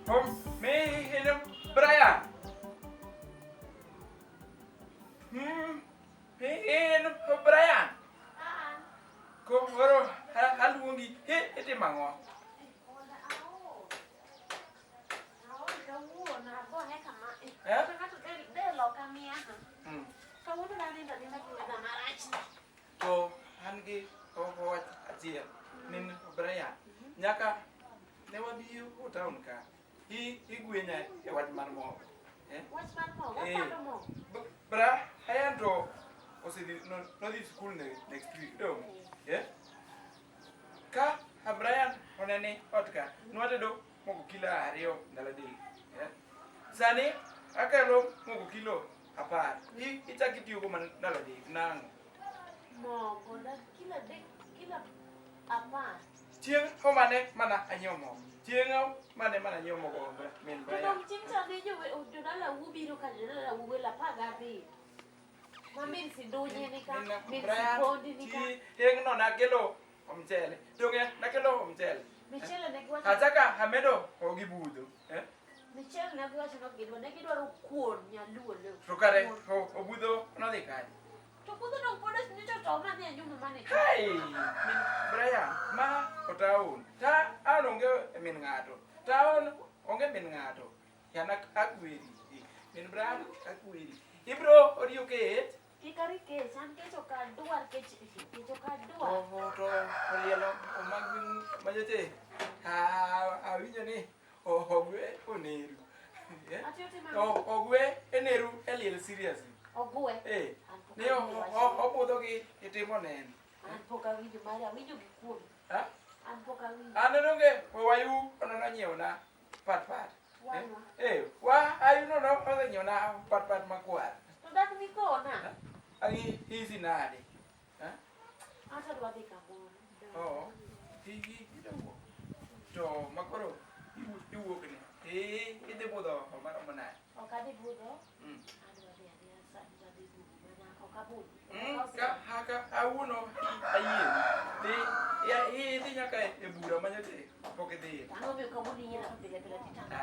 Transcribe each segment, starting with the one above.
Hom, me hino Brian. Hino Brian. Koro aluongi, he itimo ang'o? Eh? To an gi wach achiel min Brian nyaka ne wabi e town ka igwenya e wach mar mogo. Eh? Wach mar mogo, Eh. wapando mogo. Brian to osedhi nodhi school next week dong. Eh? Ka Brian onene ot ka nwatedo mogo kilo 2 ndalo 3. Eh? Sani akelo mogo kilo 10. Ichak itiyogo mana ndalo 3 nang'o? Mogo da kilo 3 kilo 10. Chieng' mane mana anyiewo mogo. Chieng' mane mana anyiewo mogo min To Brian. dong chieng' cha ne jodalau biro ka jodalau welo 17. Ma min Sidunye ni ka, min Brian, Sipondi ni ka. chieng' no nakelo mchele. Donge nakelo mchele. Michele ne giwacho. Achaka amedo gi budho. Eh? Michele ne giwacho no gidwa ne gidwaro kuon nyaluo leo. To kare obudho nodhi kanye? To budho dong pod nyocha to ma ni anyumo mane. Hai, min Brian, ma otaon. Ta an onge min ng'ato. Taon onge min ng'ato. Yana akweri. Min Brian akweri. Ibro oriyo kech. Kik ari kech, an kech ok adwar kech, kech ok adwar. Oho to olielo omag majote. Awinjo ni ogwe oneru. Ati otimo ang'o? Ogwe eneru e liel seriously. Ogwe. Eh. An pok Ni awinjo wachno. obudho gi itimo neno. An pok awinjo mari, awinjo gi kuomi. Ha? An pok awinjo. An donge wayu onono nyiewna pat pat. Wanwa. Eh, wa ayu nono osenyiewna pat pat makwar. To dak nikona. Ang'i hizi nade? Ha? Ata adwa dhi kamoro. Oo. Idawuok. To makoro iwuok ni. Idhi budho maromo nade? Ok adhi budho. Adwa dhi adhiya sani to adhi duogo mana ok abudh. Ka ka awuono ayieni. Dhi idhi nyaka e bura manyote pok idhiye. Ang'o miyo kawuono iyiena to pile pile titanga?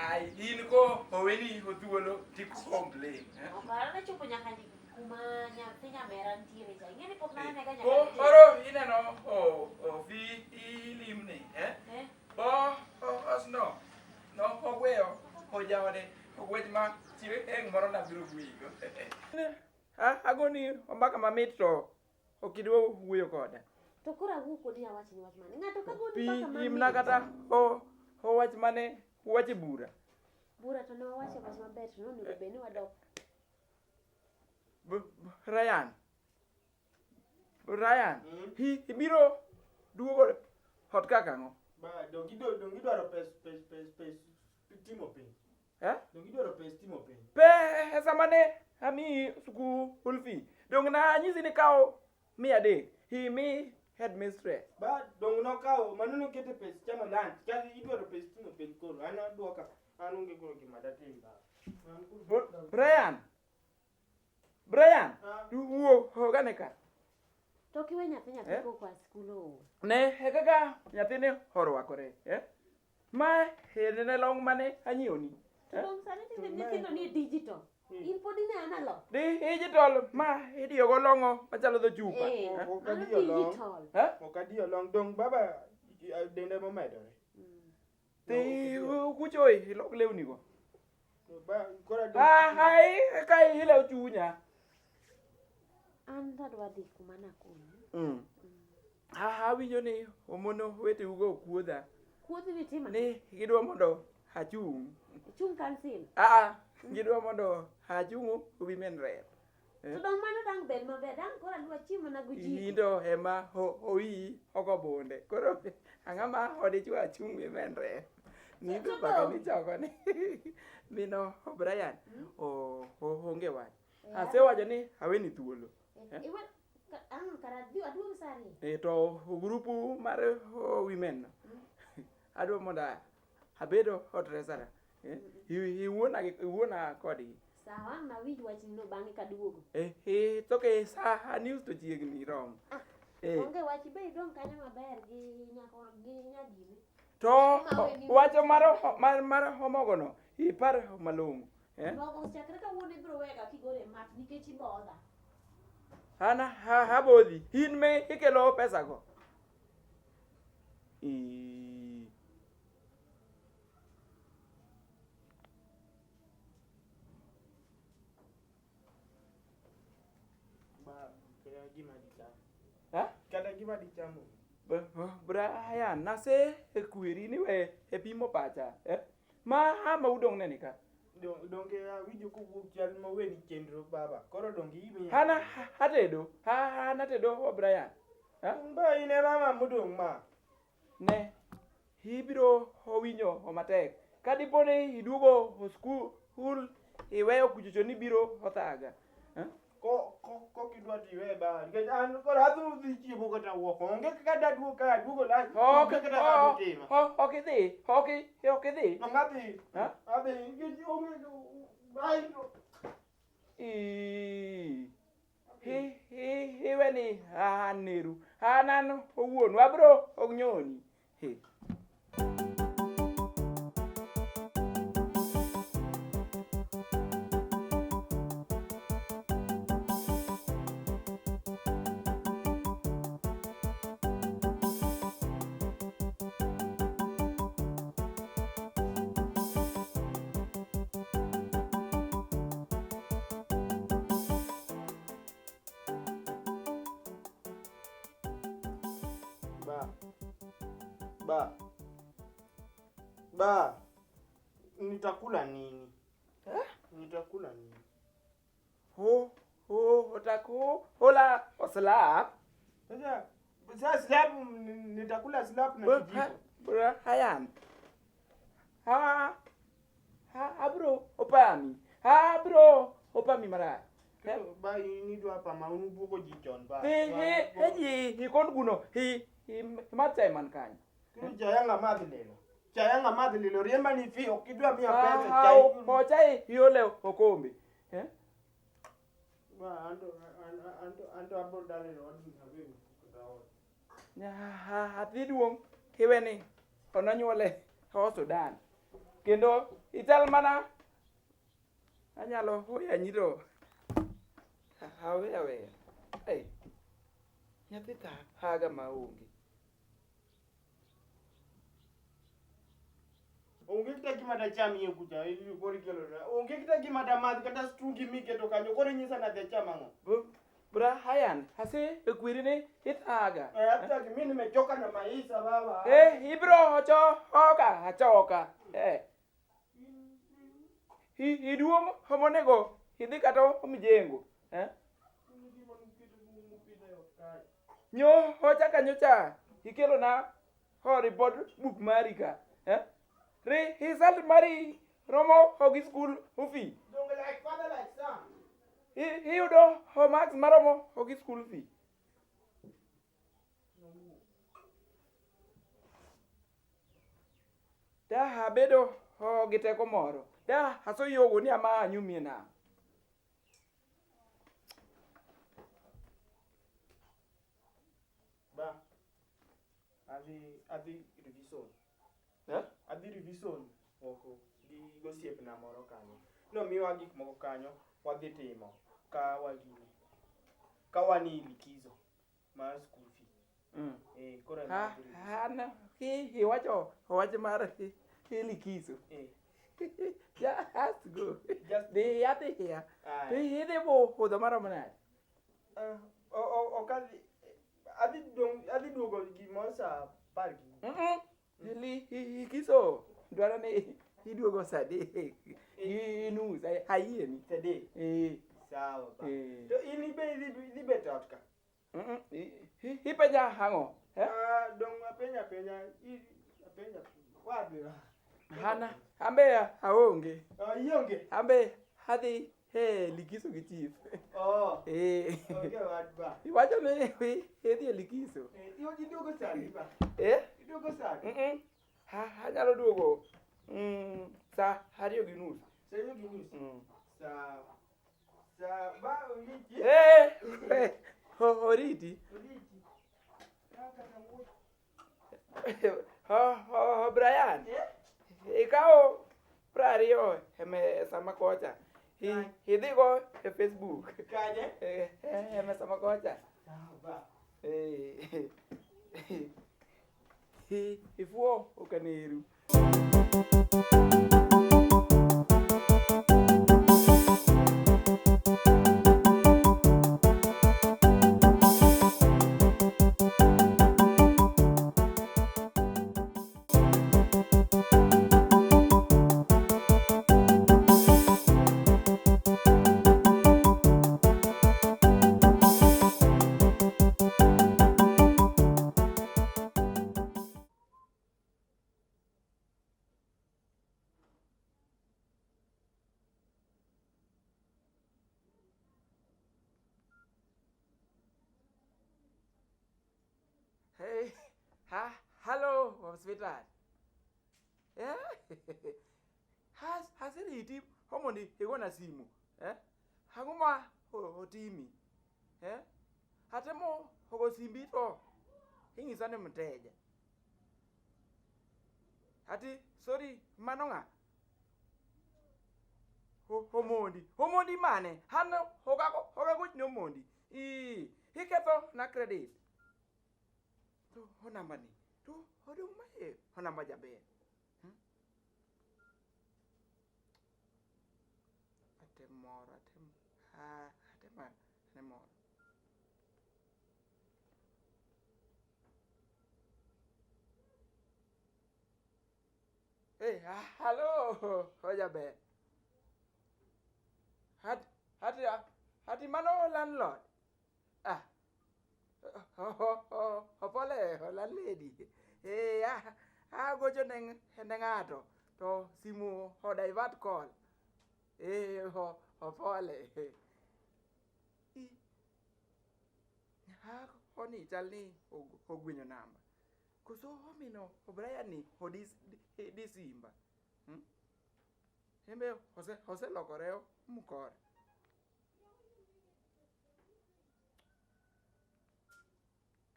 Ai, in ko oweni thuolo ti complain. Eh? Ok adwa chopo nyaka kuma nyathi nyamera nitiere cha. Ing'e ni pok nanega nyaka Ko nitiere. koro ineno o fi ilimni, eh? Eh? Bo osno no ogweyo ojaode ogwech ma chieng' moro nabiro gweyigo. Agoni ombaka mamit to ok idwa wuoyo koda. To koro awuo kodi awach ni wach mane? Ng'ato ka goni Pi mbaka mamit. imna kata owach mane wach e bura. Bura to ne wawacho wach maber to nonego bed ni wadok. Ryan. Ryan, ibiro duogo hot kaka ang'o? Ba, donge idwaro pes pes pes pes timo penj. Eh? Donge idwaro pes timo penj. Pesa mane amiyi school fee. Donge na anyisi ni kaw 300 imi headmistress. Ba, donge nokawo, mano nokete pes chamo lunch. Kaso idwaro pes timo penj koro. An aduoka, an onge koro gima datim ba. Brian. Brian, wuo gane ka. To kiwe nyathi nyathi Eh? koko a skul ool. Ne e kaka nyathini orwakore. Eh? Ma ne long mane anyiewni. To dong sani tinde nyithindo ni e digital. In pod ine analog. Digital ma idiyogo long'o machalo dho chupa. Eh, Eh? Ok mano adiyo long. digital. Eh? Ok adiyo long. Dong baba dende momedore. Dhi kucho ilok lewnigo. Ba, koro adong- Ah, ai ka ilew chunya. An to adwa dhi kuma nakonyi. Ah, awinjo ni omono weteugo okuodha. Kuodhi ni tima. Ni gidwa mondo achung'. Ichung' kansil. Ah, gidwa mondo achung' women rep. To dong mano dang' bed maber. Dang' koro adwa chiemo mana gojiko. In to ema owiyi ok obunde. Koro ang'ama odichwo achung' women rep. Ni To mbaka dong. michoko ni mino Brian onge wach. Asewacho ni aweni thuolo. Iwe ang' kara adhi aduog sa 2. E to grupu mar women no. Adwa mondo abedo hot treasurer. Iwuona kodgi. Sawa, ang' nawinj wachni bang'e kaduogo. To ke sa news to chiegni romo. Onge wach be idong' kanyo maber gi nyako gi nyagine. To wacho mar mar mogono ipar malong'o. Eh? Mogo chakre kawuono ibiro wega kigolo e mach nikech ibodha. An abodhi. In me ikelo pesa go. Ii. Ba, kata gima dicham. Ha? Kata gima dichamo. Brian, nase kweri ni we e pimo pacha. Eh? Ma ama udong' neni ka. Donge awinjo kowuok chal ma weni chenro baba. Koro donge imiya. An atedo. An atedo Brian. Ha? Ba in e mama modong' ma. Ne. Ibiro winjo matek. Ka dipo ni iduogo skul iweyo kuchocho ni biro othaga. Eh? Ko ko ko kidwa tiwe ba. Nikech an koro adhi dhi chiemo kata wuok. Onge kaka daduog ka aduogo la. Ok Onge kata kaka dotima. ok idhi. Ok ok idhi. Donge adhi. Ha? Adhi nikech onge ai to. Ii. Hi hi iwe ni an neru. An an owuon wabro nyoni. He. Ba. Ba. Ba. Nitakula nini? Eh? Nitakula nini? Ho ho otako hola oslap. Sasa sasa slap nitakula slap na kijiko. Brian. Ha ha abro opami. Abro opami marach. Eh? Ba inidwa pa ma unubuko ji chon ba. Hi hi hi hi kon guno hi hi machae man kanyo. Koro chayanga madhi lilo. Chayanga madhi lilo riemba ni fi ok idwa miya pesa chai. Ochae iole okombe. Eh? Ba anto anto anto abro dala e odni awe kata ot. Nyathi duong' iwe ni ononyuole ho Sudan. Kendo ichal mana anyalo yanyi to awe aweya. Ei, nyathi thaga maonge. Onge kata gima dacham iye kucha koro ikelo na. Onge kata gima damadh kata stungi miketo kanyo koro inyisa ni adhi acham ang'o? Brian, ase kweri ni ithaga. Eh, hata mimi nimechoka na maisha baba. Eh, ibro choka achoka. Eh. Iduong' monego idhi kata mjengo. Eh? Nyo hocha kanyocha ikelo na ho report book mari ka. Eh? Re result mari romo gi school fee. Donge like father like son. Iyudo ho marks maromo gi school fee. Da abedo ho gi teko moro. Da asoyogo ni ama anyumie nam. Ba. Adhi adhi revision. Eh? Adhi revision oko gi gosiepna moro kanyo. Nomiwa gik moko kanyo wadhi timo ka wagine. Ka wan e likizo mar school fee. Eh, koro ema Ha adhi revision. an ki iwacho wach mar likizo. Eh, Just go. just Dhi adhiya. Aya. Dhi idhi budho maromo nade? Ah, ok adhi adhi dong adhi duogo gimoro saa apar gi Likizo dwaro ni iduogo saa adek gi nus ayieni. saa adek. Eh. Sawa ba. Eh. To in ibe idhi idhi bet e ot ka? Ipenja ang'o? Eh? Ah, dong apenja apenja apenja wadhi. An ambe aonge. Ah, ionge. Ambe adhi e likizo gi chief. Oh. Eh. Onge wach ba. Iwacho ni idhi e likizo. Eh, iduogo saa adi ba? Eh? Iduogo saa adi? Anyalo duogo saa ariyo gi nus. Saa ariyo gi nus? Sawa. Sawa ba oriti. Eh, oriti. Oriti. Kaka wuoth. Ho, Brian. Ikawo 20 e mesa ma kocha. Idhigo e Facebook. Kanye? E mesa ma kocha. Ba. Eh. Ifuo okaneru. Hey, ha, hello, sweetheart. Eh? Has haseriti homondi igona simu. Eh? Hanguma otimi. Eh? Hatemo ogo simbi to ing'isa ni mteja. Ati sorry mano ng'a? Omondi. Omondi mane? Hano hogako hogagoch ni Omondi. Ii, iketho na credit. To onamba ni. To odong' mae onamba jaber. Atem moro, atem atem ane moro. Hey, hello, o jaber. Hat hati hati mano landlord. Ah. Pole, landlady. Eh, agocho ne ng'ato to simu o divert call. Eh, pole. I. Oni chal ni ogwinyo namba. Koso omino O'Brien ni odi di simba. Embe oselokore mukore.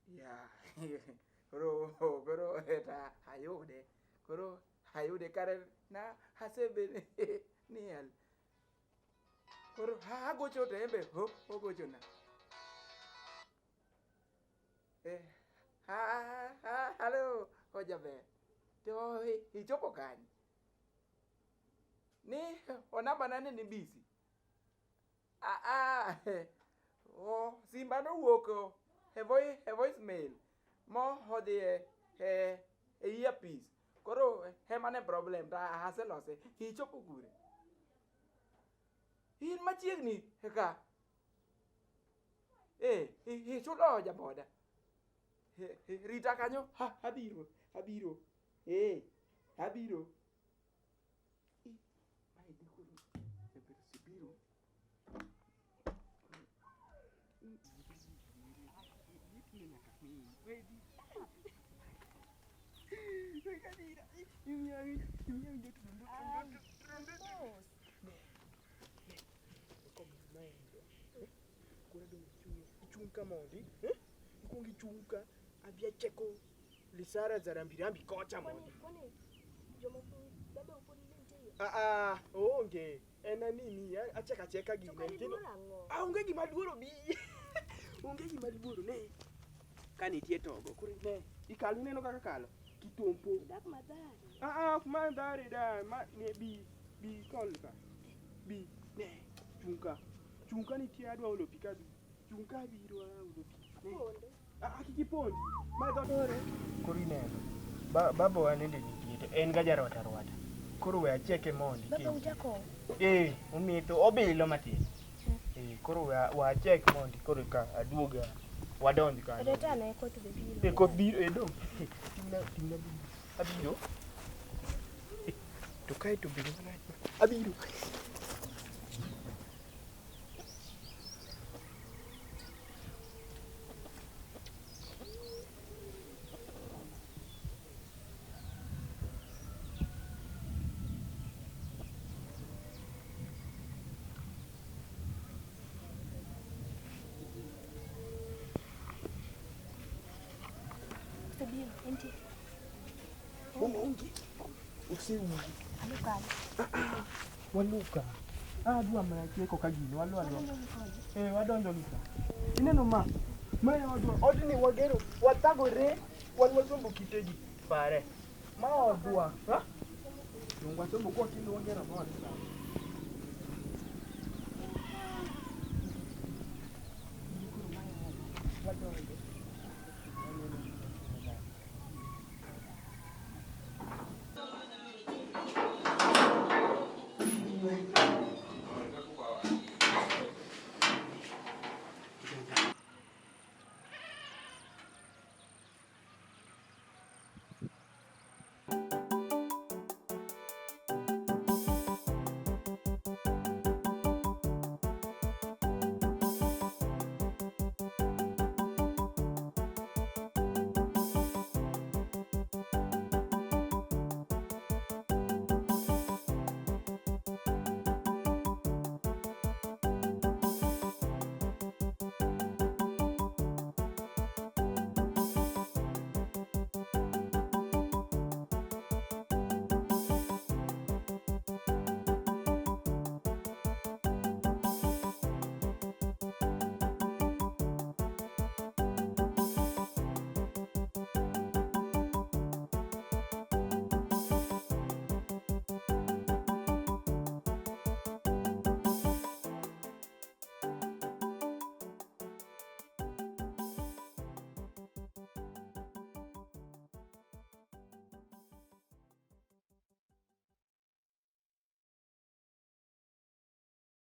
Ya, koro koro eta ayude. Koro ayude kare na hasebe niel. Koro agocho to embe ogocho na. Eh, hello, o jaber. To ichopo kanye? Ni onamba nane ni busy. Ah, oh, simba nowuok e voicemail mo odhi e earpiece. Koro ema ne problem to aselose. Ichopo kure? In machiegni ka. Eh, ichulo jaboda. Rita kanyo, abiro, abiro. Eh, abiro. Mae dhi koro jaber osebiro. Ichung' ka mondi, eh? Ikuong ichung' ka, adhi acheko Lisara za rambirambi kocha mondi. Kwani jomoko baba pod nitie? Ah ah, oonge. En anini, acheko acheka To gine. kare iluoro ang'o? Ah, onge gima luoro bi. Onge gima luoro ne. Ka nitie togo, koro ne, ikalo ineno kaka kalo. Kitompo. Idak Mathare. Ah ah, ok Mathare da, ma ne bi bi kol ka. Bi, ne, chung' ka. Chung' ka nitie adwa olo pi ka bi. Chung' ka abiro aolo pi. Ne. Apondo. Ah, ah, kik ipondi. Ma dho Koro ineno. Baba wa nende nitie to en ga jarwata rwata. Koro we acheke mondi. Baba ujakong'o? Eh, ometho, obilo matin. Eh, koro we achek mondi koro ka aduoga wadonj kanyo. Reta ane koth be biro. Eh, koth biro, eh, dong. Ting'na, ting'na biro. Abiro. Eh, to kae to bedo marach. Abiro. Osebiro, entie. Boma onge. Osewuok. Waluka. Adwa mana tieko ka gini, walu alua. Eh, wadonjo gi ka. Ineno ma? Ma e odwa. Odni wagero, wathagore, wan wasombo kitegi. Pare. Ma odwa. Ha? Donge wasombo kwa kendo wagero ot.